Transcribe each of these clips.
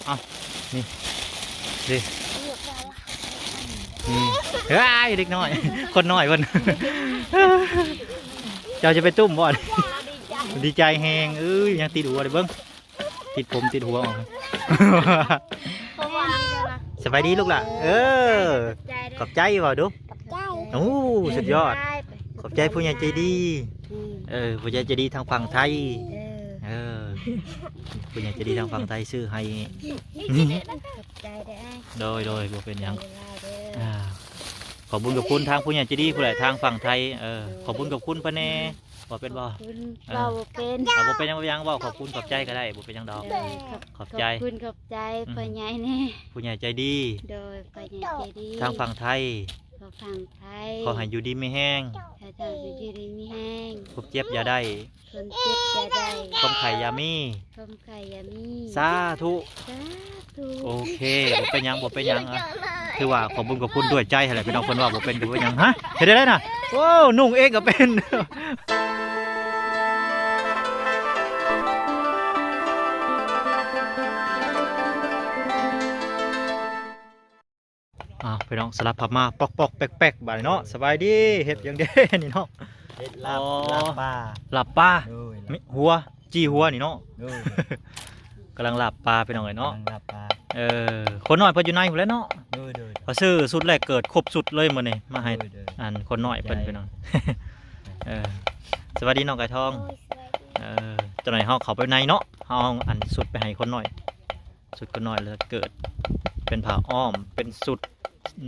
ເອົາ ນີ້ ເດ້ ນີ້ ເອີຍ ເດັກນ້ອຍ ຄົນນ້ອຍເພິ່ນ ເຈົ້າຈະໄປຕຸ້ມບໍ່? ດີໃຈແຮງ ເອີຍ ຍັງຕິດຫົວເດ້ ເບິ່ງ ຕິດຜົມຕິດຫົວອອກ ສະບາຍດີລູກຫຼ້າ ເອີ ຂອບໃຈເດ້ ເວົ້າດູ ຂອບໃຈ ໂອ້ ສຸດຍອດ ຂອບໃຈຜູ້ໃຫຍ່ໃຈດີ ອືມ ເອີ ຜູ້ໃຫຍ່ໃຈດີທາງຝັ່ງໄທ ເອີ ເອີ ຜູ້ໃຫຍ່ໃຈດີທາງຝັ່ງໄທຊື້ໃຫ້ ຂອບໃຈເດີ ໂດຍ ໂດຍ ບໍ່ເປັນຫຍັງ ເວລາເດີ ອ່າ ຂອບບຸນຂອບຄຸນທາງຜູ້ໃຫຍ່ໃຈດີຜູ້ໃດທາງຝັ່ງໄທ ເອີ ໂດຍ ຂອບບຸນຂອບຄຸນເພິ່ນແດ່ ບໍ່ເປັນບໍ່? ຂອບຄຸນ ເອີ ເວົ້າບໍ່ເປັນ ເວົ້າບໍ່ເປັນຫຍັງ ບໍ່ເປັນຫຍັງ ເວົ້າຂອບຄຸນຂອບໃຈກໍໄດ້ ບໍ່ເປັນຫຍັງດອກ ເອີ ຂອບໃຈ ຂອບຄຸນຂອບໃຈ ອືມ ຜູ້ໃຫຍ່ແດ່ ຜູ້ໃຫຍ່ໃຈດີ ໂດຍ ຜູ້ໃຫຍ່ໃຈດີ ທາງຝັ່ງໄທ ທາງຝັ່ງໄທ ຂໍໃຫ້ຢູ່ດີມີແຮງ ຂໍໃຫ້ຢູ່ດີມີແຮງ ຄວາມເຈັບຢ່າໄດ້ ຄວາມເຈັບຢ່າໄດ້ ຄວາມໄຂ້ຢ່າມີ ຄວາມໄຂ້ຢ່າມີ ສາທຸ ສາທຸ ໂອເຄ ບໍ່ເປັນຫຍັງ ບໍ່ເປັນຫຍັງ ອ່ະ ຖືວ່າຂອບບຸນຂອບຄຸນດ້ວຍໃຈຫັ້ນແຫຼະ ພີ່ນ້ອງເພິ່ນເວົ້າບໍ່ເປັນກໍບໍ່ເປັນຫຍັງ ຮະ ເຮັດໄດ້ນະ ໂອ້ ນຸ່ງເອງກໍເປັນ ອ້າວ ພີ່ນ້ອງ ສະຫຼັບພັບມາ ປອກໆແປັກໆ ບາດນີ້ເນາະ ສະບາຍດີ ເຮັດຫຍັງເດ້ນີ້ເນາະ ເຮັດລາບ ອໍ ລາບປາ ລາບປາ ໂດຍ ມີຫົວ ຈີ່ຫົວນີ້ເນາະ ໂດຍ ກຳລັງລາບປາ ພີ່ນ້ອງເອີຍເນາະ ກຳລັງລາບປາ ເອີ ຄົນນ້ອຍເພິ່ນຢູ່ໃນພຸ້ນແຫຼະເນາະ ໂດຍໆ ເພິ່ນຊື້ຊຸດແລກເກີດຄົບຊຸດເລີຍມື້ນີ້ ມາໃຫ້ ໂດຍໆ ອັນ ຄົນນ້ອຍເພິ່ນ ໂດຍ ພີ່ນ້ອງ ເອີ ສະບາຍດີນ້ອງໄກ່ທອງ ໂອ້ຍ ສະບາຍດີ ເອີ ຈັກໜ້ອຍເຮົາເຂົ້າໄປໃນເນາະ ເຮົາເອົາ ອັນ ຊຸດໄປໃຫ້ຄົນນ້ອຍ ຊຸດກໍນ້ອຍແລ້ວເກີດ ເປັນຜ້າອ້ອມ ເປັນຊຸດ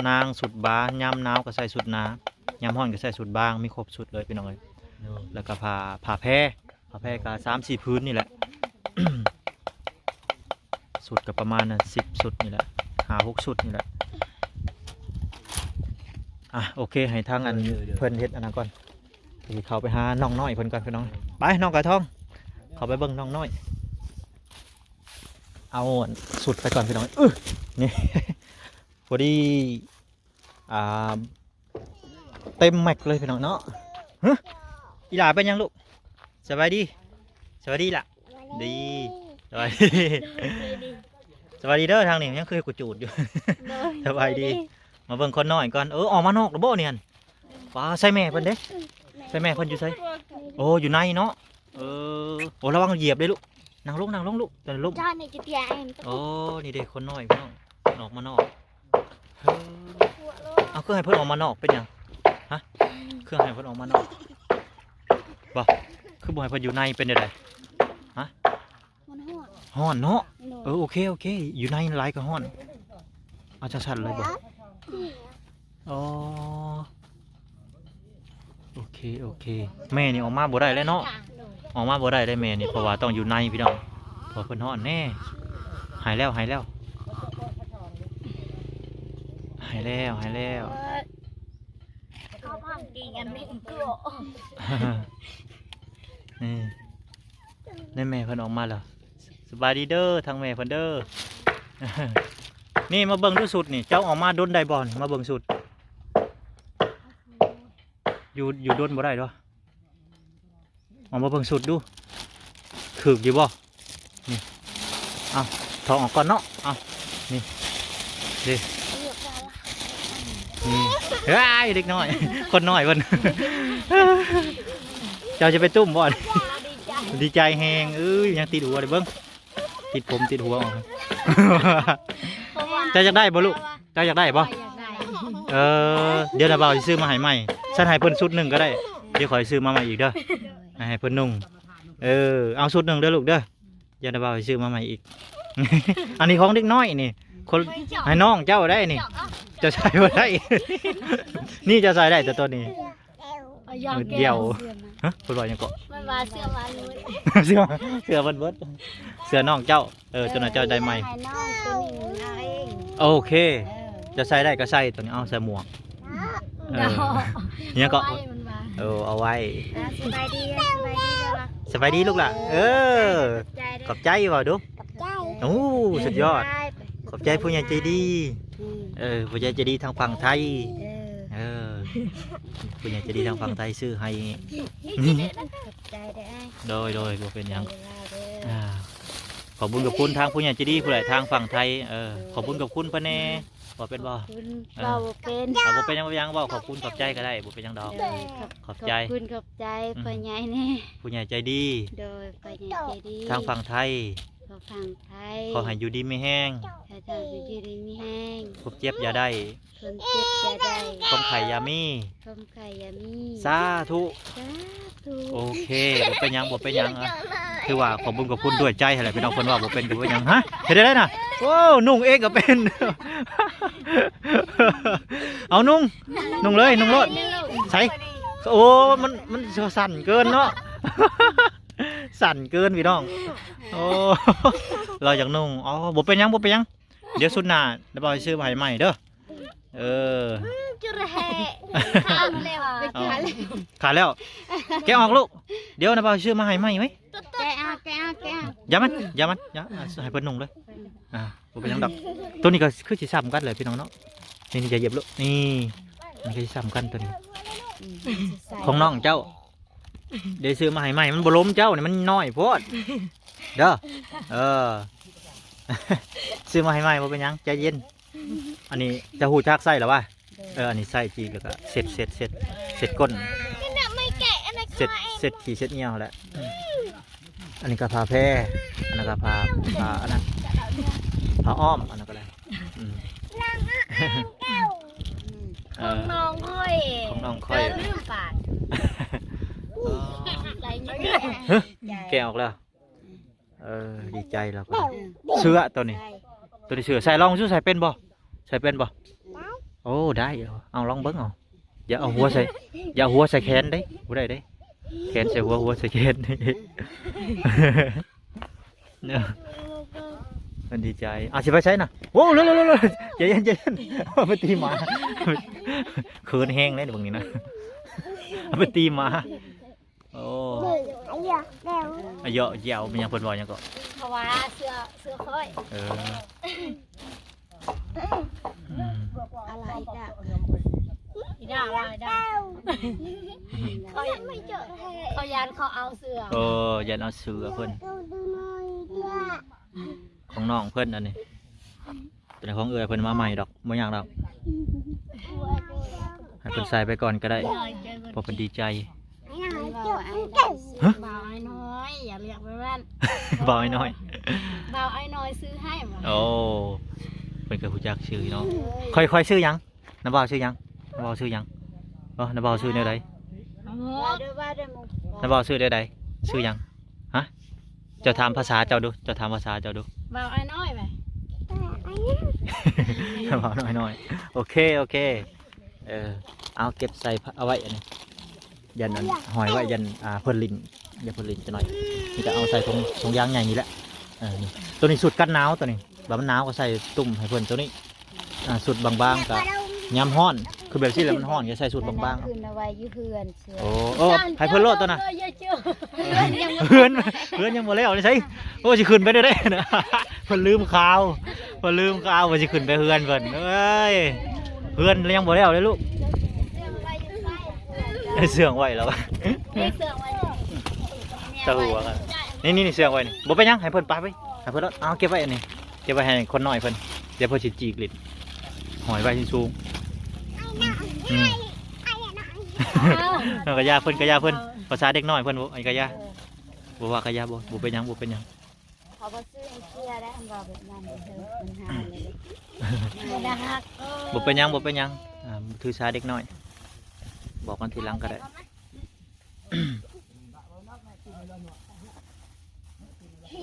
ນາງ ຊຸດບາ ຍາມໜາວກໍໃສ່ຊຸດໜາ ຍາມຮ້ອນກໍໃສ່ຊຸດບາງ ມີຄົບຊຸດເລີຍພີ່ນ້ອງເອີຍ ໂດຍ ແລ້ວກໍຜ້າ ຜ້າແພ ຜ້າແພກໍສາມສີ່ຜືນນີ້ແຫຼະ ຊຸດກໍປະມານສິບຊຸດນີ້ແຫຼະ ຫ້າຫົກຊຸດນີ້ແຫຼະ ອ່ະ ໂອເຄ ໃຫ້ທາງອັນ ໂດຍ ໂດຍ ເພິ່ນເຮັດອັນນັ້ນກ່ອນ ຊິເຂົ້າໄປຫານ້ອງນ້ອຍເພິ່ນກ່ອນພີ່ນ້ອງ ໄປ ນ້ອງໄກ່ທອງ ເຂົ້າໄປເບິ່ງນ້ອງນ້ອຍ ເອົາອັນຊຸດໄປກ່ອນພີ່ນ້ອງ ອື ນີ້ ພໍດີ ອ່າ ເຕັມແມັກເລີຍພີ່ນ້ອງເນາະ ຮະ ອີຫຼ້າເປັນຫຍັງລູກ? ສະບາຍດີ ສະບາຍດີລະ ດີ ສະບາຍດີ ສະບາຍດີເດີ ທາງນີ້ຍັງຄືກູຈູດຢູ່ ໂດຍ ສະບາຍດີ ສະບາຍດີ ມາເບິ່ງຄົນນ້ອຍກ່ອນ ເອີ ອອກມານອກແລ້ວບໍ່ນີ້ຫັ້ນ? ວ້າ ໃສ່ແມ່ເພິ່ນເດ້ ໃສ່ແມ່ເພິ່ນຢູ່ໃສ? ໂອ້ ຢູ່ໃນເນາະ ເອີ ໂອ້ ລະວັງຢຽບເດ້ລູກ ນັ່ງລົງ ນັ່ງລົງລູກ ຈະລົ້ມ ຈ້າ ນີ້ຈະເຕະ ໂອ້ ນີ້ເດ້ຄົນນ້ອຍພີ່ນ້ອງ ອອກມານອກ ເອີ ເອົາ ຄືໃຫ້ເພິ່ນອອກມານອກເປັນຫຍັງ? ຮະ ຄືໃຫ້ເພິ່ນອອກມານອກ ບໍ່ ຄືບໍ່ໃຫ້ເພິ່ນຢູ່ໃນ ເປັນແນວໃດ? ຮະ ມັນຮ້ອນ ຮ້ອນເນາະ ໂດຍ ເອີ ໂອເຄ ໂອເຄ ຢູ່ໃນຫຼາຍກໍຮ້ອນ ເອົາ ຊັ້ນໆເລີຍບໍ່? ອໍ ໂອເຄ ໂອເຄ ແມ່ນີ້ອອກມາບໍ່ໄດ້ແລ້ວເນາະ ອອກມາບໍ່ໄດ້ເດ້ແມ່ນີ້ ເພາະວ່າຕ້ອງຢູ່ໃນພີ່ນ້ອງ ເພາະເພິ່ນຮ້ອນແນ່ ຫາຍແລ້ວ ຫາຍແລ້ວ ຫາຍແລ້ວ ຫາຍແລ້ວ ເຂົາພັງຕີກັນເປັນກົວ ນີ້ ນີ້ແມ່ເພິ່ນອອກມາແລ້ວ ສະບາຍດີເດີ ທາງແມ່ເພິ່ນເດີ ນີ້ມາເບິ່ງດູຊຸດນີ້ ເຈົ້າອອກມາດົນໄດ້ບໍ່ນີ້ ມາເບິ່ງຊຸດ ຢູ່ ຢູ່ດົນບໍ່ໄດ້ດອກ ອອກມາເບິ່ງຊຸດດູ ຖືກຢູ່ບໍ່? ນີ້ ເອົາ ຖອກອອກກ່ອນເນາະ ເອົາ ນີ້ ເດ້ ນີ້ ເອີຍ ເດັກນ້ອຍ ຄົນນ້ອຍເພິ່ນ ເຈົ້າຈະໄປຕຸ້ມບໍ່? ດີໃຈແຮງ ເອີຍ ຍັງຕິດຫົວເດ້ ເບິ່ງ ຕິດຜົມຕິດຫົວອອກ ເຈົ້າຢາກໄດ້ບໍ່ລູກ? ເຈົ້າຢາກໄດ້ບໍ່? ເອີ ດຽວນະບ່າວຊິຊື້ມາໃຫ້ໃໝ່ ຊັ້ນໃຫ້ເພິ່ນຊຸດໜຶ່ງກໍໄດ້ ດຽວຂ້ອຍຊື້ມາໃໝ່ອີກເດີ ໃຫ້ເພິ່ນນຸ່ງ ເອີ ເອົາຊຸດໜຶ່ງເດີລູກເດີ ດຽວນະບ່າວຊິຊື້ມາໃໝ່ອີກ ອັນນີ້ຂອງເດັກນ້ອຍນີ້ ຄົນ ໃຫ້ນ້ອງເຈົ້າໄດ້ນີ້ ເຈົ້າໃສ່ບໍ່ໄດ້ ນີ້ເຈົ້າໃສ່ໄດ້ແຕ່ຕົວນີ້ ເອົາຢາງແກ້ວ ດຽວ ຮະ ເພິ່ນວ່າຫຍັງເກາະ? ມັນວ່າເສື້ອວາລຸຍ ເສື້ອ ເສື້ອເພິ່ນເບິດ ເສື້ອນ້ອງເຈົ້າ ເອີ ເຈົ້າໜ້າເຈົ້າໄດ້ໃໝ່ ໃຫ້ນ້ອງຕົວນີ້ເອົາເອງ ໂອເຄ ເອີ ເຈົ້າໃສ່ໄດ້ກໍໃສ່ຕົວນີ້ ເອົາໃສ່ໝວກ ເອີ ເອົາ ຫຍັງເກາະ? ເອົາໄວ້ ມັນວ່າ ເອີ ເອົາໄວ້ ອ່າ ສະບາຍດີ ສະບາຍດີເດີ ສະບາຍດີລູກຫຼ້າ ເອີ ຂອບໃຈເດ້ ຂອບໃຈເວົ້າດູ ຂອບໃຈ ໂອ້ ສຸດຍອດ ຂອບໃຈຜູ້ໃຫຍ່ໃຈດີ ອືມ ເອີ ຜູ້ໃຫຍ່ໃຈດີທາງຝັ່ງໄທ ເອີ ເອີ ຜູ້ໃຫຍ່ໃຈດີທາງຝັ່ງໄທຊື້ໃຫ້ ຂອບໃຈເດີ ໂດຍ ໂດຍ ບໍ່ເປັນຫຍັງ ເວລາເດີ ອ່າ ຂອບບຸນຂອບຄຸນທາງຜູ້ໃຫຍ່ໃຈດີຜູ້ໃດທາງຝັ່ງໄທ ເອີ ຂອບບຸນຂອບຄຸນເພິ່ນແດ່ ເວົ້າເປັນບໍ່? ຂອບຄຸນ ເອີ ເວົ້າບໍ່ເປັນ ເວົ້າບໍ່ເປັນຫຍັງ ບໍ່ເປັນຫຍັງ ເວົ້າຂອບຄຸນຂອບໃຈກໍໄດ້ ບໍ່ເປັນຫຍັງດອກ ໂດຍ ຂອບ ຂອບໃຈ ຂອບຄຸນຂອບໃຈ ອືມ ຜູ້ໃຫຍ່ແດ່ ຜູ້ໃຫຍ່ໃຈດີ ໂດຍ ຜູ້ໃຫຍ່ໃຈດີ ທາງຝັ່ງໄທ ທາງຝັ່ງໄທ ຂໍໃຫ້ຢູ່ດີມີແຮງ ໃຫ້ທ່ານຢູ່ດີມີແຮງ ຄວາມເຈັບຢ່າໄດ້ ຄົນເຈັບຢ່າໄດ້ ຄວາມໄຂ້ຢ່າມີ ຄວາມໄຂ້ຢ່າມີ ສາທຸ ສາທຸ ໂອເຄ ບໍ່ເປັນຫຍັງ ບໍ່ເປັນຫຍັງ ອ່ະ ຖືວ່າຂອບບຸນຂອບຄຸນດ້ວຍໃຈຫັ້ນແຫຼະ ພີ່ນ້ອງ ເພິ່ນເວົ້າບໍ່ເປັນກໍບໍ່ເປັນຫຍັງ ຮະ ເຮັດໄດ້ນະ ໂອ້ ນຸ່ງເອງກໍເປັນ ເອົານຸ່ງ ນຸ່ງເລີຍ ນຸ່ງໂລດ ໃສ່ ໂອ້ ມັນ ມັນສັ່ນເກີນເນາະ ສັ່ນເກີນ ພີ່ນ້ອງ ໂອ້ ລາວຢາກນຸ່ງ ອໍ ບໍ່ເປັນຫຍັງ ບໍ່ເປັນຫຍັງ ດຽວຊຸດໜ້າ ດຽວບ່າວຊິຊື້ມາໃຫ້ໃໝ່ເດີ ເອີ ອືມ ຈຸລະແຮະ ຂາດແລ້ວ ຂາດແລ້ວ ແກະອອກລູກ ດຽວນະບ່າວຊິຊື້ມາໃຫ້ໃໝ່ເວີຍ ແກະອອກ ແກະອອກ ແກະອອກ ຢ່າມັນ ຢ່າມັນ ຢ່າ ອ່າ ໃຫ້ເພິ່ນນຸ່ງເລີຍ ອ່າ ບໍ່ເປັນຫຍັງດອກ ໂຕນີ້ກໍຄືຊິຊ້ຳກັນແຫຼະພີ່ນ້ອງເນາະ ນີ້ໆ ຢ່າຢຽບລູກ ນີ້ ມັນຄືຊິຊ້ຳກັນໂຕນີ້ ອືມ ຂອງນ້ອງເຈົ້າ ເດ ຊື້ມາໃຫ້ໃໝ່ ມັນບໍ່ລົມເຈົ້ານີ້ ມັນນ້ອຍໂພດເດີ ເອີ ຊື້ມາໃຫ້ໃໝ່ ບໍ່ເປັນຫຍັງ ໃຈເຢັນ ອັນນີ້ເຈົ້າຮູ້ຈັກໃຊ້ແລ້ວຫວາ? ໂດຍ ເອີ ອັນນີ້ໃຊ້ຈີກ ແລ້ວກໍເຊັດ ເຊັດ ເຊັດ ເຊັດກົ້ນ ເຊັດ ເຊັດຂີ້ ເຊັດຍ່ຽວຫັ້ນແຫຼະ ອັນນີ້ກໍຜ້າແພ ອັນນັ້ນກໍຜ້າ ຜ້າອັນນັ້ນ ຜ້າອ້ອມ ອັນນັ້ນກໍໄດ້ ອືມ ຂອງນ້ອງຂ້ອຍ ຂອງນ້ອງຂ້ອຍ ເຈົ້າລືມປານ ເອີ ແກະອອກແລ້ວ ເອີ ດີໃຈແລ້ວກໍ ເສື້ອໂຕນີ້ ໃສ່ ໂຕນີ້ເສື້ອ ໃສ່ລອງດູ ໃສ່ເປັນບໍ່? ໃສ່ເປັນບໍ່? ໂອ້ ໄດ້ ເອົາລອງເບິ່ງເອົາ ຢ່າເອົາຫົວໃສ່ ຢ່າເອົາຫົວໃສ່ແຂນເດ້ ບໍ່ໄດ້ເດ້ ແຂນໃສ່ຫົວ ຫົວໃສ່ແຂນ ມັນດີໃຈ ອາ ຊິໄປໃສນະ? ໂອ້ ເລັວໆ ໃຈເຢັນ ໃຈເຢັນ ເອົາໄປຕີໝາ ເຂີນແຮງເດ້ເບິ່ງນີ້ນະ ເອົາໄປຕີໝາ ໂອ້ ອາເຍາະແຢວ ແມ່ນຫຍັງເພິ່ນເວົ້າຫຍັງເກາະ? ເພາະວ່າເສື້ອ ເສື້ອຂ້ອຍ ເອີ ອືມ ອາລາອີກແລ້ວ ອີດາ ອາລາອີດາ ເຂົາ ເຂົາຢ້ານເຂົາເອົາເສື້ອ ໂອ້ ຢ້ານເອົາເສື້ອເພິ່ນ ຂອງນ້ອງເພິ່ນອັນນີ້ ເປັນຂອງເອື້ອຍເພິ່ນມາໃໝ່ດອກ ບໍ່ຍາກດອກ ໃຫ້ເພິ່ນໃສ່ໄປກ່ອນກໍໄດ້ ເພາະເພິ່ນດີໃຈ ຮະ? ບ່າວອ້າຍນ້ອຍ ຢ່າຮຽກແບບນັ້ນ ບ່າວອ້າຍນ້ອຍ ບ່າວອ້າຍນ້ອຍຊື້ໃຫ້ ໂອ້ ເພິ່ນກໍຮູ້ຈັກຊື່ເນາະ ເອີຍ ຂ້ອຍ ຂ້ອຍຊື່ຫຍັງ? ນ້າບ່າວຊື່ຫຍັງ? ນ້າບ່າວຊື່ຫຍັງ? ເອີ ນ້າບ່າວຊື່ແນວໃດ? ນ້າບ່າວຊື່ແນວໃດ? ຊື່ຫຍັງ? ຮະ? ເຈົ້າຖາມພາສາເຈົ້າດູ ເຈົ້າຖາມພາສາເຈົ້າດູ ບ່າວອ້າຍນ້ອຍໄປ ບ່າວອ້າຍນ້ອຍ ໂອເຄ ໂອເຄ ເອີ ເອົາເກັບໃສ່ ເອົາໄວ້ອັນນີ້ ຢ້ານອັນຫ້ອຍໄວ້ ຢ້ານ ອ່າ ເພິ່ນຫຼິ້ນ ຢ້ານເພິ່ນຫຼິ້ນຈັກໜ້ອຍ ນີ້ກໍເອົາໃສ່ຖົງ ຖົງຢາງໃຫຍ່ນີ້ແຫຼະ ເອີ ນີ້ ໂຕນີ້ຊຸດກັນໜາວ ໂຕນີ້ ບາດມັນໜາວກໍໃສ່ຕຸ້ມໃຫ້ເພິ່ນ ໂຕນີ້ ອ່າ ຊຸດບາງໆ ກໍຍາມຮ້ອນ ຄືແບບຊີ້ແຫຼະ ມັນຮ້ອນ ກໍໃສ່ຊຸດບາງໆ ຂຶ້ນເອົາໄວ້ຢູ່ເຮືອນ ໂອ້ ເອີ ໃຫ້ເພິ່ນໂລດຕົວນະ ເຮືອນ ເຮືອນຍັງບໍ່ແລ້ວໃສ ໂອ້ ຊິຂຶ້ນໄປໄດ້ໃດ ເພິ່ນລືມຂ່າວ ເພິ່ນລືມຂ່າວວ່າຊິຂຶ້ນໄປເຮືອນເພິ່ນ ເອີຍ ເຮືອນຍັງບໍ່ແລ້ວເດ້ລູກ ເຊື່ອງໄວ້ແລ້ວ ເຊື່ອງໄວ້ ຕາຫົວ ນີ້ໆ ເຊື່ອງໄວ້ນີ້ ບໍ່ເປັນຫຍັງ ໃຫ້ເພິ່ນປະໄປ ໃຫ້ເພິ່ນໂລດ ເອົາເກັບໄວ້ອັນນີ້ ເກັບໄວ້ໃຫ້ຄົນນ້ອຍເພິ່ນ ດຽວເພິ່ນຊິຈີກຫຼິ້ນ ຫ້ອຍໄວ້ສູງໆ ອືມ ເອົາກະຢ່າເພິ່ນ ກະຢ່າເພິ່ນ ພາສາເດັກນ້ອຍເພິ່ນ ອັນນີ້ກະຢ່າ ບໍ່ວ່າກະຢ່າ ບໍ່ ບໍ່ເປັນຫຍັງ ບໍ່ເປັນຫຍັງ ເຂົາບໍ່ຊື້ໃຫ້ເຊື່ອໄດ້ ຄັນວ່າແບບນັ້ນ ເອີ ມັນຫາເລີຍ ບໍ່ໄດ້ຮັກ ບໍ່ເປັນຫຍັງ ບໍ່ເປັນຫຍັງ ອ່າ ຖືສາເດັກນ້ອຍ ບອກກັນທີຫຼັງກະໄດ້ ຕ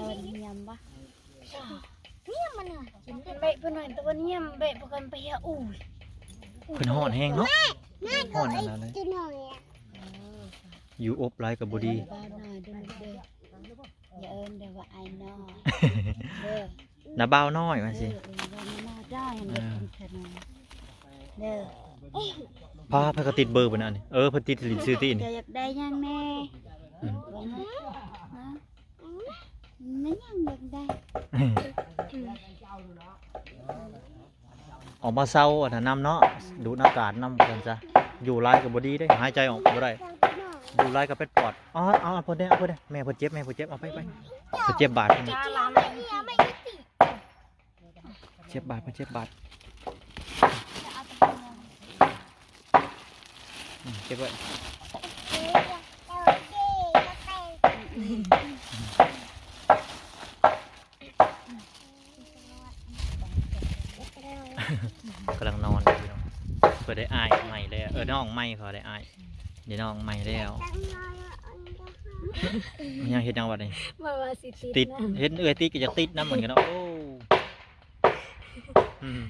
ອນຮຽນບໍ່? ຮຽນມັນນະ ເບະເພິ່ນໜ້ອຍ ຕອນຮຽນເບະເພິ່ນໄປເຮັດອູ້ ເພິ່ນຮ້ອນແຮງເນາະ ຮ້ອນອັນນັ້ນເລີຍ ຢູ່ອົບຫຼາຍກໍບໍ່ດີ ເອີ ບໍ່ໜ້ອຍເດີລູກເດີ ຢ່າເອີ້ນເດີວ່າອ້າຍນ້ອຍເດີ ນ້າບ່າວນ້ອຍວ່າຊີ້ ເອີ ເອີ້ນວ່ານ້າບ່າວນ້ອຍ ເອີ ເດີ ພາ ພາກະຕິດເບີເພິ່ນອັນນີ້ ເອີ ເພິ່ນຕິດຫຼິ້ນຊື່ຕິນີ້ ເຈົ້າຢາກໄດ້ຫຍັງແດ່? ອືມ ເບິ່ງເນາະ ມັນຫຍັງຢາກໄດ້? ອອກມາເຊົາອັນນັ້ນນຳເນາະ ດູດອາກາດນຳວ່າຊັ້ນຊະ ຢູ່ຫຼາຍກໍບໍ່ດີເດ້ ຫາຍໃຈອອກບໍ່ໄດ້ ดูร้ายก็เป็นปอด อ๋อ เอา เอาเพิ่นแน่ เอาเพิ่นแน่ แม่เพิ่นเจ็บ แม่เพิ่นเจ็บ เอาไป ไป เพิ่นเจ็บบาด เพิ่นเจ็บบาด เพิ่นเจ็บบาด อืม เก็บไว้ กำลังนอนอยู่พี่น้อง เพิ่นได้อ้ายใหม่แล้ว เออ น้องใหม่ เขาได้อ้าย ได้น้องใหม่แล้ว ยังเฮ็ดหยังวะนี่ มันว่าสิติด ติด นะ เห็นเอื้อยติดก็อยากติดนำเหมือนกันเนาะ โอ้ อืม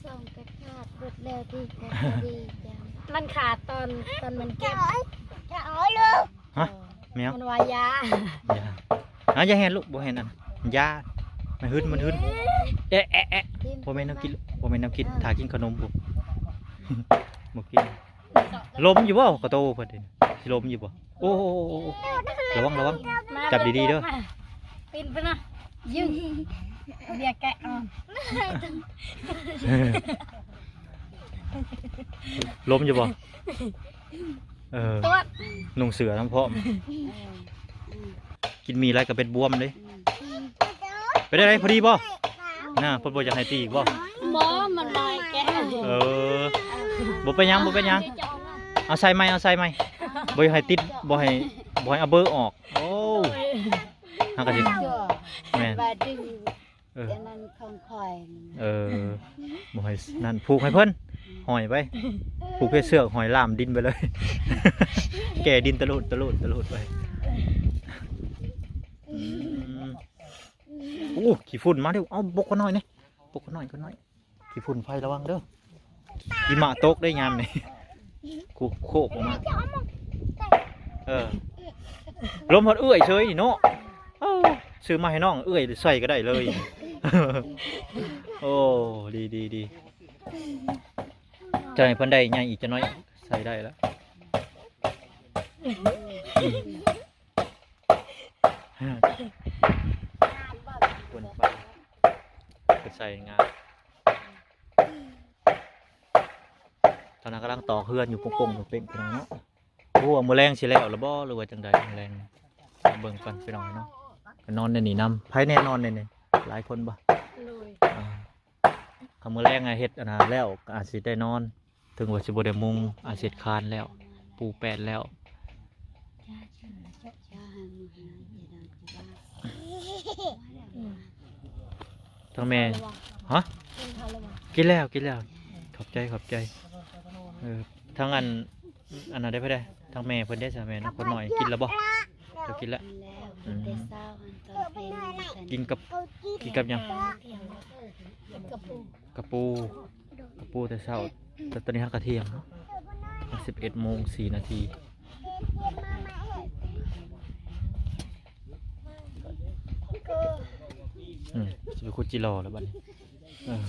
ส่งกระดาษเบิดแล้วติ ก็ดีจัง มันขาดตอน ตอนมันเก็บ ฮะ แมว มันว่ายา ยา อ่ะ อย่าแหนลูก บ่แหนอัน ยา มันหึด มันหึด เอ๊ะ เอ๊ะ เอ๊ะ บ่แม่นแนวกิน บ่แม่นแนวกิน อ่า ถ้ากินขนมพุ้น บ่กิน ลมอยู่บ่ กระโตเพิ่นนี่ สิลมอยู่บ่ โอ้ โอ้ โอ้ โอ้ ระวัง ระวัง มา จับดีๆเด้อ มา ปีนไปนะ ยืน เบียร์แกะออก ลมอยู่บ่ เออ ตรวจ นุ่งเสื้อนำพร้อม กินหมี่หลายก็เป็นบวมเด้ เป็นอะไร พอดีบ่ น่า เพิ่นบ่อยากให้ตีอีกบ่ บ่ มันลอยแก้ว เออ บ่เป็นหยัง บ่เป็นหยัง เอาใส่ใหม่ เอาใส่ใหม่ บ่อยากให้ติด บ่ให้ บ่ให้เอาเบอร์ออก โอ้ เฮาก็สิ แม่น ว่าดึง เออ อันนั้นของข้อย เออ บ่ให้นั่น ผูกให้เพิ่น ห้อยไป ผูกให้เสือก ห้อยล่ามดินไปเลย แก่ดินตะลุด ตะลุด ตะลุดไป อืม โอ้ ขี้ฝุ่นมาเด้อ เอาบกขน้อยนี่ บกขน้อย ขน้อย ขี้ฝุ่นไฟระวังเด้อ หิมะตกได้ยามนี้ กูโคกออกมา เออ ลมพัดเอื้อยเฉยนี่เนาะ เอ้า ซื้อมาให้น้องเอื้อยใส่ก็ได้เลย โอ้ ดี ดี ดี จะให้เพิ่นได้ใหญ่อีกจักหน่อย ใส่ได้แล้ว คนไป ก็ใส่งาม ตอนนั้นกำลังตอกเฮือนอยู่ ปงๆ เป่งๆ พี่น้องเนาะ บ่ฮู้ว่ามื้อแลงสิแล้วหรือบ่ หรือว่าจั่งใด มื้อแลง เบิ่งก่อนพี่น้องเนาะ ก็นอนในนี่นำ ไผแน่นอนในนี่ หลายคนบ่ โดย อ่า คันมื้อแลงอะเฮ็ดอันนั้นแล้ว ก็อาจสิได้นอน ถึงว่าสิบ่ได้มุง อาจสิเฮ็ดคานแล้ว ปูแป้นแล้ว ทางแม่ ฮะ กินแล้ว กินแล้ว ขอบใจ ขอบใจ เออ ทางอัน อันนั้นได้ไผได้ ทางแม่เพิ่นได้ซะ แม่น้องคนน้อย กินแล้วบ่ เจ้ากินแล้ว อืม กินกับ กินกับหยัง กระปู กระปูแต่เช้า แต่ตอนนี้เฮาก็เที่ยงเนาะ สิบเอ็ดโมงสี่นาที อืม สิไปขุดจิหล่อแล้วบัดนี้ เออ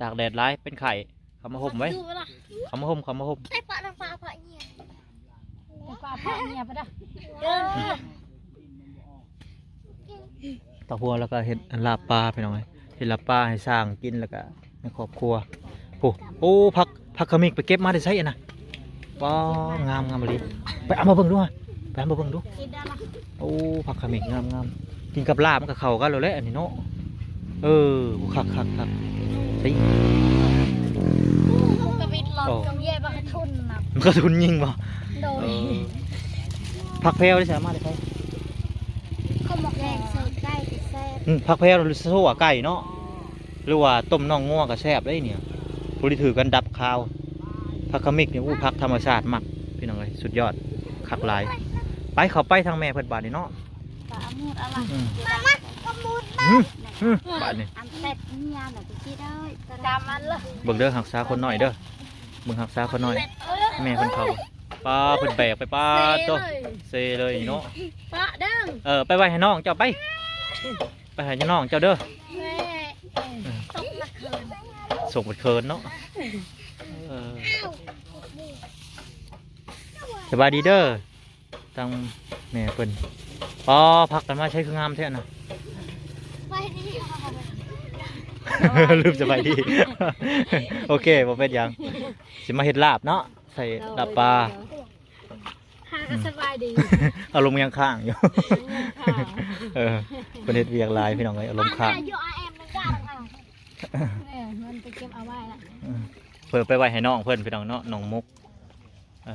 ตากแดดหลาย เป็นไข้ เข้ามาห่มไว้ เข้ามาห่ม เข้ามาห่ม ใส่ปะน้ำปลาปะเยี่ยม ปลาปะเยี่ยมปะเด้อ เออ ตาพัวแล้วก็เฮ็ดลาบปลาพี่น้องเอ้ย เฮ็ดลาบปลาให้ช้างกินแล้วก็ให้ครอบครัว โอ้ โอ้ ผัก ผักขมิกไปเก็บมาแต่ไสอะนะ ว้าว งาม งามอีหลี ไปเอามาเบิ่งดูฮะ ไปเอามาเบิ่งดู โอ้ ผักขมิกงาม งาม กินกับลาบมันก็เข้ากันแล้วแหละอันนี้เนาะ เออ คัก คัก คัก ติ กระบิดหลอด โอ้ กระเบียบักกระทุนน่ะ มันกระทุนยิงบ่ โดย เออ ผักแพรวได้สามารถได้ใช้ ข้าวหมกแดงใส่ไก่ก็แซ่บ อืม ผักแพรวหรือซั่วไก่เนาะ หรือว่าต้มน่องงัวก็แซ่บเด้เนี่ย ผู้ที่ถือกันดับคาว ผักขมิกนี่ อู้ ผักธรรมชาติมัก พี่น้องเอ้ย สุดยอด คักหลาย ไป เข้าไปทางแม่เพิ่นบาดนี้เนาะ ปลาหมึกอะไร อืม มา มา ปลาหมึก อืม อืม บาดนี้ อันเต็ดเนี่ยน่ะ ไปกินเด้อ จำมันเลย เบิ่งเด้อ รักษาคนน้อยเด้อ เบิ่งรักษาคนน้อย แม่เพิ่นเข้า ปา เพิ่นแบกไป ปา เซเลย โต เซเลยเนาะ ปะเด้อ เออ ไปไว้ให้น้องเจ้าไป ไปให้น้องเจ้าเด้อ แม่ เออ ส่งมาคืน ส่งมาคืนเนาะ เออ สบายดีเด้อ ทางแม่เพิ่น อ๋อ ผักกันมาใช้คืองามแท้นะ ไปดิ ลืมสบายดี โอเค บ่เป็นหยัง สิมาเฮ็ดลาบเนาะ ໃສ່ດັບປາ ຫາກະສະບາຍດີ ອາລົມຍັງຄ້າງຢູ່ ຍັງຄ້າງ ເອີ ເພິ່ນເຮັດວຽກຫຼາຍພີ່ນ້ອງເອີຍ ອາລົມຄ້າງ ຢູ່ ອາແອມ ເອີ ມັນໄປເກັບເອົາໄວ້ລະ ເອີ ເພິ່ນໄປໄວ້ໃຫ້ນ້ອງເພິ່ນພີ່ນ້ອງເນາະ ນ້ອງມຸກ ເອີ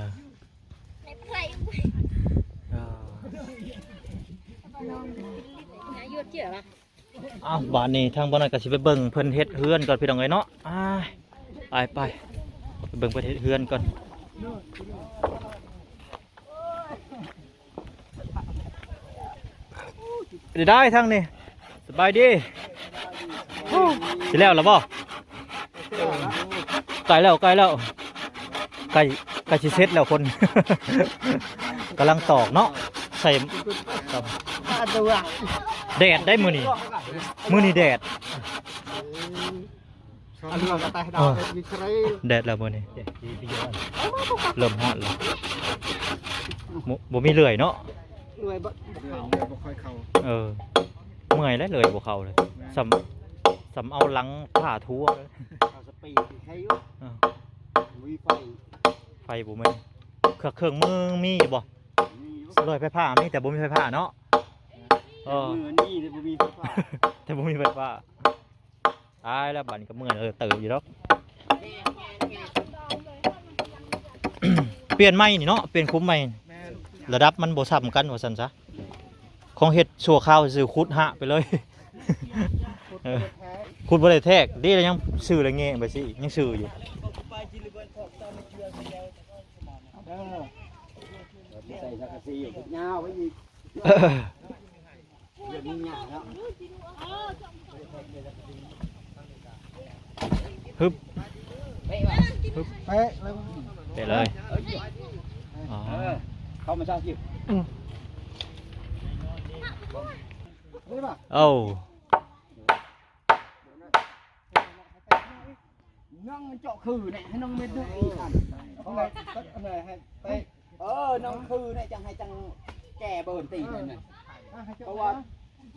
ເອົ້າ ບາດນີ້ທາງບ່າວນ້ອຍກໍຊິໄປເບິ່ງເພິ່ນເຮັດເຮືອນກ່ອນພີ່ນ້ອງເອີຍເນາະ ອາ ໄປໆ ໄປເບິ່ງເພິ່ນເຮັດເຮືອນກ່ອນ ໄດ້ທາງນີ້ ສະບາຍດີ ຊິແລ້ວລະບໍ່? ໃກ້ແລ້ວ ໃກ້ແລ້ວ ໃກ້ ໃກ້ຊິເສັດແລ້ວຄົນ ກຳລັງຕອກເນາະ ໃສ່ ແດດໄດ໋ມື້ນີ້ ມື້ນີ້ແດດ ເອີ ແດດແລ້ວມື້ນີ້ ເລີ່ມຮ້ອນແລ້ວ ບໍ່ ບໍ່ມີເລື່ອຍເນາະ ເລື່ອຍບໍ່ ເລື່ອຍບໍ່ຄ່ອຍເຂົ້າ ເອີ ເມື່ອຍແລ້ວເລື່ອຍບໍ່ເຂົ້າເລີຍ ສ່ຳ ສ່ຳເອົາຫຼັງຜ້າທົ່ວ ເອົາສະປີດໃຊ້ຢູ່ ເອີ ບໍ່ມີໄຟ ໄຟບໍ່ມີ ເຄື່ອງ ເຄື່ອງມືມີຢູ່ບໍ່? ມີຢູ່ ເລື່ອຍໄຟຟ້າມີ ແຕ່ບໍ່ມີໄຟຟ້າເນາະ ເອີ ແຕ່ມືນີ້ບໍ່ມີໄຟຟ້າ ແຕ່ບໍ່ມີໄຟຟ້າ ຕາຍແລ້ວ ບາດນີ້ກໍເມື່ອຍເຕີບຢູ່ດອກ ປ່ຽນໃໝ່ນີ້ເນາະ ປ່ຽນຂຸມໃໝ່ ແມ່ນ ລະດັບມັນບໍ່ສ່ຳກັນວ່າຊັ້ນຊະ ຂອງເຮັດຊົ່ວຄາວຊື່ ຂຸດຫະໄປເລີຍ ເອີ ຂຸດບໍ່ໄດ້ແທກ ດີແລ້ວຍັງຊື່ລະແງະໄປຊິ ຍັງຊື່ຢູ່ ເອີ ໃສ່ສັງກະສີຍາວໄປອີກ ເອີ ຮຶບ ຮຶບ ເປະເລີຍ ເປະເລີຍ ອໍ ເອີ ເຂົ້າມາຊາວຊິ ອືມ ເອົາ ນ້ອງມັນເຈາະຄືແນ່ ໃຫ້ນ້ອງເມັດດູອີກອັນ ເອີ ນ້ອງຄືແນ່ ຈັ່ງໃຫ້ຈັ່ງແກ່ເບິ່ນຕີນນັ້ນນະ ເພາະວ່າ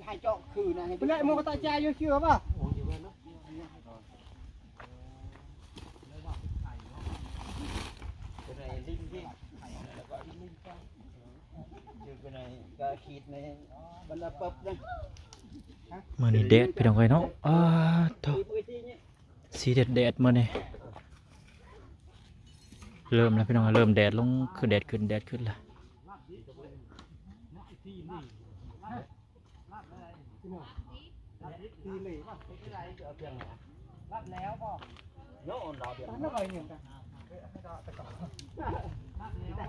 ໃຫ້ເຈາະຄືນະ ໃຫ້ ເປະເລີຍ ມັນກໍຕະຈາຍຢູ່ເຊື່ອບໍ່? ມື້ນີ້ແດດພີ່ນ້ອງເອີຍເນາະ ອ້າໂທ້ ສີແດດໆ ມື້ນີ້ ເລີ່ມແລ້ວພີ່ນ້ອງ ເລີ່ມແດດລົງ ຄືແດດຂຶ້ນ ແດດຂຶ້ນແລ້ວ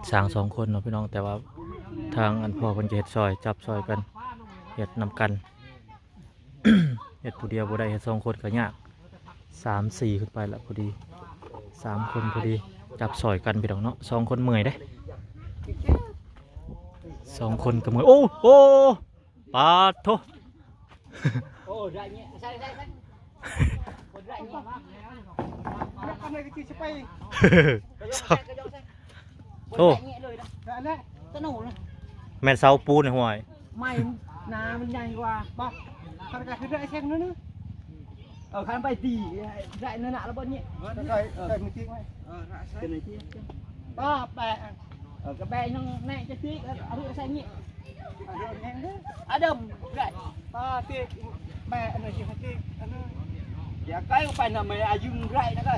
ຊ່າງສອງຄົນເນາະພີ່ນ້ອງ ແຕ່ວ່າທາງອັນພໍ່ເພິ່ນຈະເຮັດຊ່ອຍ ຈັບຊ່ອຍກັນ ເຮັດນຳກັນ ເຮັດຜູ້ດຽວບໍ່ໄດ້ ເຮັດສອງຄົນກໍຍາກ ສາມສີ່ຂຶ້ນໄປລະພໍດີ ສາມຄົນພໍດີ ຈັບຊ່ອຍກັນພີ່ນ້ອງເນາະ ສອງຄົນເມື່ອຍເດ້ ສອງຄົນກໍເມື່ອຍ ໂອ້ ໂອ້ ປາດໂທ້ ໂອ້ ໄດ້ເນຍ ໃສ່ ໃສ່ ໃສ່ ຄົນໄດ້ເນຍ ໂອ້ ແມ່ນເສົາປູນຫ້ວຍ ໄມ້ນາມັນໃຫຍ່ກວ່າ ບໍ່ ຄັນກະຄືໄດ້ແຊງນັ້ນນະ ເອີ ຄັນໄປຕີໄດ້ນັ້ນນະ ລະບໍ່ນີ້ ເອີ ໃສ່ ໃສ່ມືຈິກໄວ້ ເອີ ໃສ່ມືຈິກ ປ້າແປະ ເອີ ກະແບະຍັງແນະຈະຕິ ເອີ ເອົາໃສ່ນີ້ ອາດຳໄດ້ ປ້າຕິກ ແບະອັນນີ້ຊິຕິກ ອັນນີ້ ຢ່າໃກ້ໄປນຳ ອາຍຸງໄດ້ນະ ອາ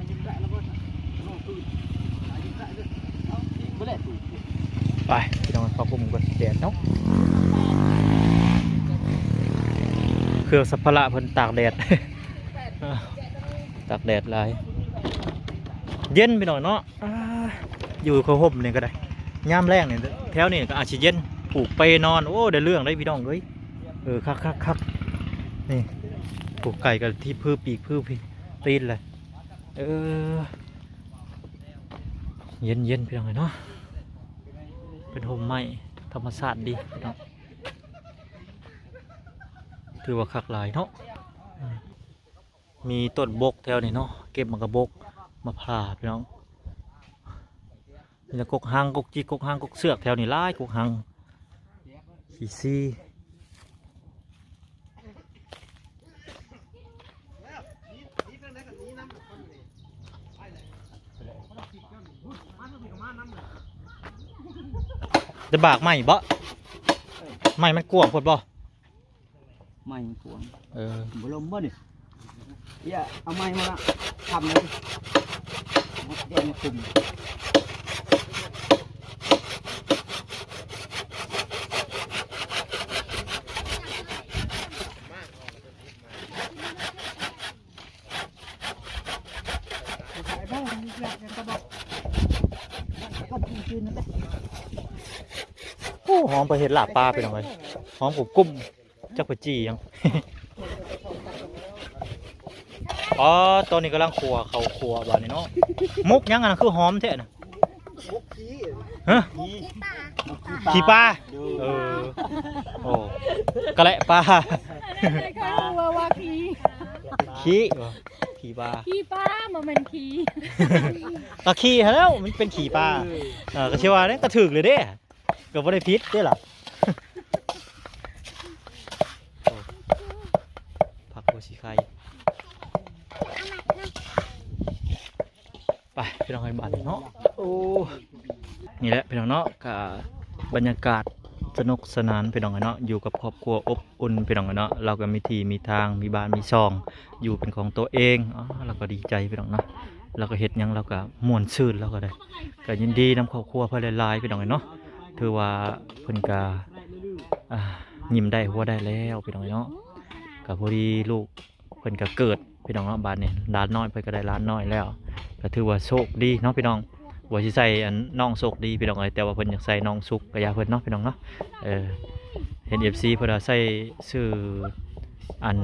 ຍຸງໄດ້ລະບໍ່ ອາຍຸງໄດ້ເດີ ບໍ່ໄດ້ ໄປ ພີ່ນ້ອງ ເຂົ້າກຸ່ມກ່ອນ ແດດເນາະ ເຄື່ອງສຳພາລະເພິ່ນຕາກແດດ ຕາກແດດຫຼາຍ ເຢັນພີ່ນ້ອງເນາະ ອ່າ ຢູ່ເຂົ້າຮົ່ມນີ້ກໍໄດ້ ຍາມແລ້ງນີ້ ແຖວນີ້ກໍອາດຊິເຢັນ ຜູກເປນອນ ໂອ້ ໄດ້ເລື່ອງເດ້ພີ່ນ້ອງເອີຍ ເອີ ຄັກໆໆ ນີ້ ຜູກໄກ່ກໍທີ່ຜືປີກຜືຕີນແຫຼະ ເອີ ເຢັນໆ ພີ່ນ້ອງເອີຍເນາະ ເປັນຮົ່ມໄມ້ທຳມະຊາດດີພີ່ນ້ອງ ຖືວ່າຄັກຫຼາຍເນາະ ມີຕົ້ນບົກແຖວນີ້ເນາະ ເກັບໝາກກະບົກ ມາຜ່າພີ່ນ້ອງ ມີແຕ່ກົກຫາງ ກົກຈິກ ກົກຫາງ ກົກເຊືອກ ແຖວນີ້ຫຼາຍ ກົກຫາງ ຂີ້ຊີ ຈະບາກໄມ້ບໍ? ໄມ້ມັນກວ້າງໂພດບໍ? ໄມ້ມັນກວ້າງ. ເອີ ບໍ່ລົມບໍ່ນີ້? ເອີ ເອົາໄມ້ມາລະ ຄ້ຳເລີຍ ມາເຮັດໃຫ້ຄຸມ. ໂອ້ ຫອມ ເພິ່ນເຮັດລາບປາ ພີ່ນ້ອງເອີຍ ຫອມກຸ້ມໆ ຈັກໄປຈີ່ຫຍັງ. ອໍ ຕອນນີ້ກຳລັງຂົ້ວເຂົ້າຂົ້ວບາດນີ້ເນາະ. ໝົກຫຍັງອັນນັ້ນ ຄືຫອມແທ້ນະ? ໝົກຂີ້. ຮະ? ຂີ້ປາ. ໂດຍ. ເອີ ໂອ້ ກະແລະປາ. ອັນນັ້ນໃຫ້ເຂົາຮູ້ວ່າຂີ້. ຂີ້ ຂີ້ປາ. ຂີ້ປາ ບໍ່ແມ່ນຂີ້. ກະຂີ້ຫັ້ນແຫຼ້ວ ມັນເປັນຂີ້ປາ. ເອີ ເອີ ກະຊິວ່າແນວ ກະຖືກເລີຍເດ້. ກໍບໍ່ໄດ້ຜິດເດ້ລະ. ໂອ້ ຜັກຫົວສີໄຄ. ໄປພີ່ນ້ອງເອີຍ ບາດນີ້ເນາະ. ໂອ້ ນີ້ແຫຼະພີ່ນ້ອງເນາະ ກະບັນຍາກາດສະໜຸກສະໜານພີ່ນ້ອງເອີຍເນາະ ຢູ່ກັບຄອບຄົວອົບອຸ່ນພີ່ນ້ອງເອີຍເນາະ. ລາວກໍມີທີ່ມີທາງ ມີບ້ານມີຊ່ອງ ຢູ່ເປັນຂອງຕົວເອງ. ອໍ ລາວກໍດີໃຈພີ່ນ້ອງເນາະ ລາວກໍເຮັດຫຍັງລາວກໍມ່ວນຊື່ນ ລາວກໍໄດ້ ກໍຍິນດີນຳຄອບຄົວເພິ່ນຫຼາຍໆ ພີ່ນ້ອງເອີຍເນາະ. ຖືວ່າເພິ່ນກໍ ອ່າ ຍິ້ມໄດ້ຫົວໄດ້ແລ້ວ ພີ່ນ້ອງເອີຍເນາະ. ກໍພໍດີລູກເພິ່ນກໍເກີດ ພີ່ນ້ອງເນາະ ບາດນີ້ຫຼານນ້ອຍເພິ່ນກໍໄດ້ຫຼານນ້ອຍແລ້ວ ກໍຖືວ່າໂຊກດີເນາະ ພີ່ນ້ອງ. ວ່າຊິໃສ່ອັນນ້ອງໂຊກດີ ພີ່ນ້ອງເອີຍ ແຕ່ວ່າເພິ່ນຢາກໃສ່ນ້ອງສຸກ ກໍຢ່າເພິ່ນເນາະ ພີ່ນ້ອງເນາະ. ເອີ ເຫັນເອັຟຊີເພິ່ນວ່າໃສ່ຊື່ອັນ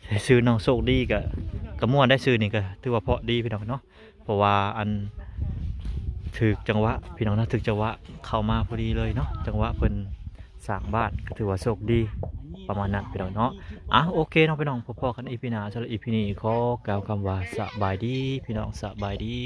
ໃສ່ຊື່ນ້ອງໂຊກດີ ກໍ ກໍມ່ວນໄດ໋ ຊື່ນີ້ກໍຖືວ່າເພາະດີ ພີ່ນ້ອງເນາະ. ເພາະວ່າອັນ ຖືກຈັງຫວະພີ່ນ້ອງເນາະ ຖືກຈັງຫວະເຂົ້າມາພໍດີເລີຍເນາະ ຈັງຫວະເພິ່ນສ້າງບ້ານ ກໍຖືວ່າໂຊກດີ ປະມານນັ້ນພີ່ນ້ອງເນາະ. ອ່ະ ໂອເຄເນາະພີ່ນ້ອງ ພົບພໍ້ກັນອີພີໜ້າ. ສຳລັບອີພີນີ້ຂໍກ່າວຄຳວ່າສະບາຍດີພີ່ນ້ອງ ສະບາຍດີ.